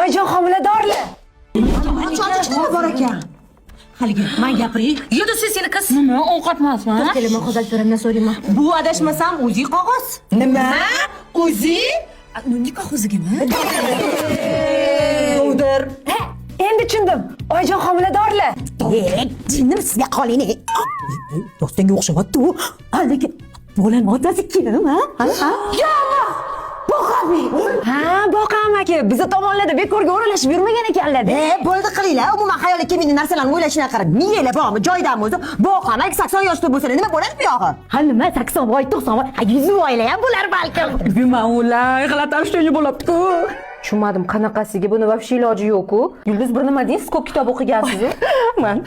Oyijon homiladorlar. Nima bor ekan? Haligi, men gapiray. Yulduz seni qiz. Nima ovqat emasmi? To'xtanglar, men hozir so'ramdan so'rayman. Bu adashmasam o'zi qog'oz. Nima? O'zi? Nikoh o'zigami? Dovdir. Endi tushundim. Oyijon homiladorlar. Jinnim sizga qoling. Do'stingga o'xshavyapti u. Haligi bolani otasi kim, ha? Ha? Ya Alloh! Boqami? Ha, boqam aka. Bizni tomonlarda bekorga o'ralashib yurmagan ekanlar-da. E, bo'ldi qilinglar. Umuman xayolga kelmaydigan narsalarni o'ylashini qarab, miyanglar bormi, joyidami o'zi? Boqam, 80 yoshda bo'lsa nima bo'ladi bu yog'i? Ha nima 80 voy 90 voy, ha 100 voylar ham bo'lar balkim. Nima ular g'alati ощущение bo'lyapti-ku. Tushunmadim, qanaqasiga buni вообще iloji yo'q-ku. Yulduz bir nima deysiz, ko'p kitob o'qigansiz-ku. Man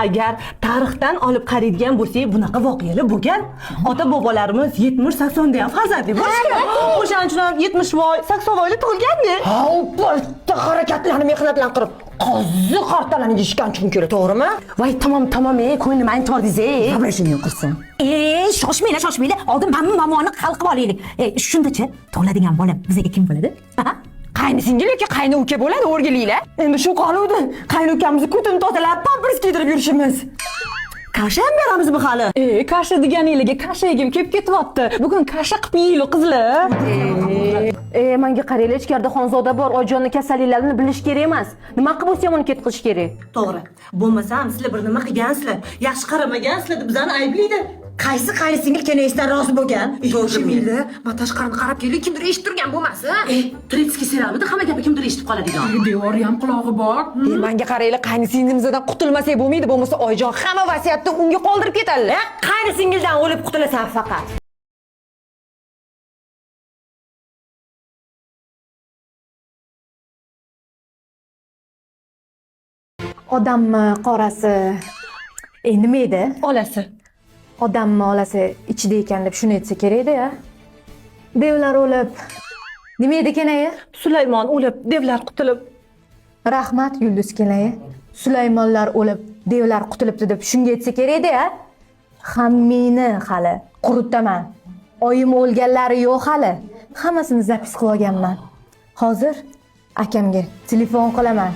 agar tarixdan olib qaraydigan bo'lsak, bunaqa voqealar bo'lgan. Ota bobolarimiz 70 80 da ham farzandli bo'lishgan. O'shaning uchun ham 70 voy, 80 voylar tug'ilgandi. Ha, u paytda harakatlarni mehnatlarni qilib, qozi qartalarni yeyishgan chunki, to'g'rimi? Voy, tamom, tamom, ey, ko'nglim aynib tordingiz, ey. Gaplashini qilsin. E, shoshmanglar, shoshmanglar. Oldin mana bu muammoni hal qilib olaylik. E, shundachi, tug'iladigan bola bizga kim bo'ladi? Ha? Qayni singil yoki qayni uka bo'ladi o'rgiliklar. Endi shu qoluvdi. Qaynukamizni kutini tozalab, pampers kiydirib yurishimiz. Kasha ham beramizmi hali? E, kasha deganinglarga kasha yegim kelib ketyapti. Bugun kasha qilib yeylik qizlar. E, menga qaranglar, ichkarida Xonzoda bor, Oyijonni kasalliklarini bilish kerak emas. Nima qilib bo'lsa ham uni ketqizish kerak. To'g'ri. Bo'lmasam sizlar bir nima qilgansizlar, yaxshi qaramagansizlar deb bizani ayblaydi. Qaysi qayni singil kenesdan rozi bo'lgan? To'g'ri. Man tashqarini qarab keldik, kimdir eshitib turgan bo'lmasin. E, Tretskiy serialida hamma gapi kimdir eshitib qoladigan. Devorni ham qulog'i bor. E, manga qaranglar, qayni singlimizdan qutulmasak bo'lmaydi, bo'lmasa Oyijon hamma vasiyatni unga qoldirib ketadilar. Qayni singildan o'lib qutulasan faqat. Odammi qorasi? E, nima edi? Olasi. Odammi olasi ichida ekan deb shuni aytsa kerak edi ya. Devlar o'lib. Nima edi kenaya? Sulaymon o'lib, devlar qutulib. Rahmat Yulduz kenaya. Sulaymonlar o'lib, devlar qutulibdi deb shunga aytsa kerak edi ya. Hammangni hali quritaman. Oyim o'lganlari yo'q hali. Hammasini zapis qilib olganman. Hozir akamga telefon qilaman.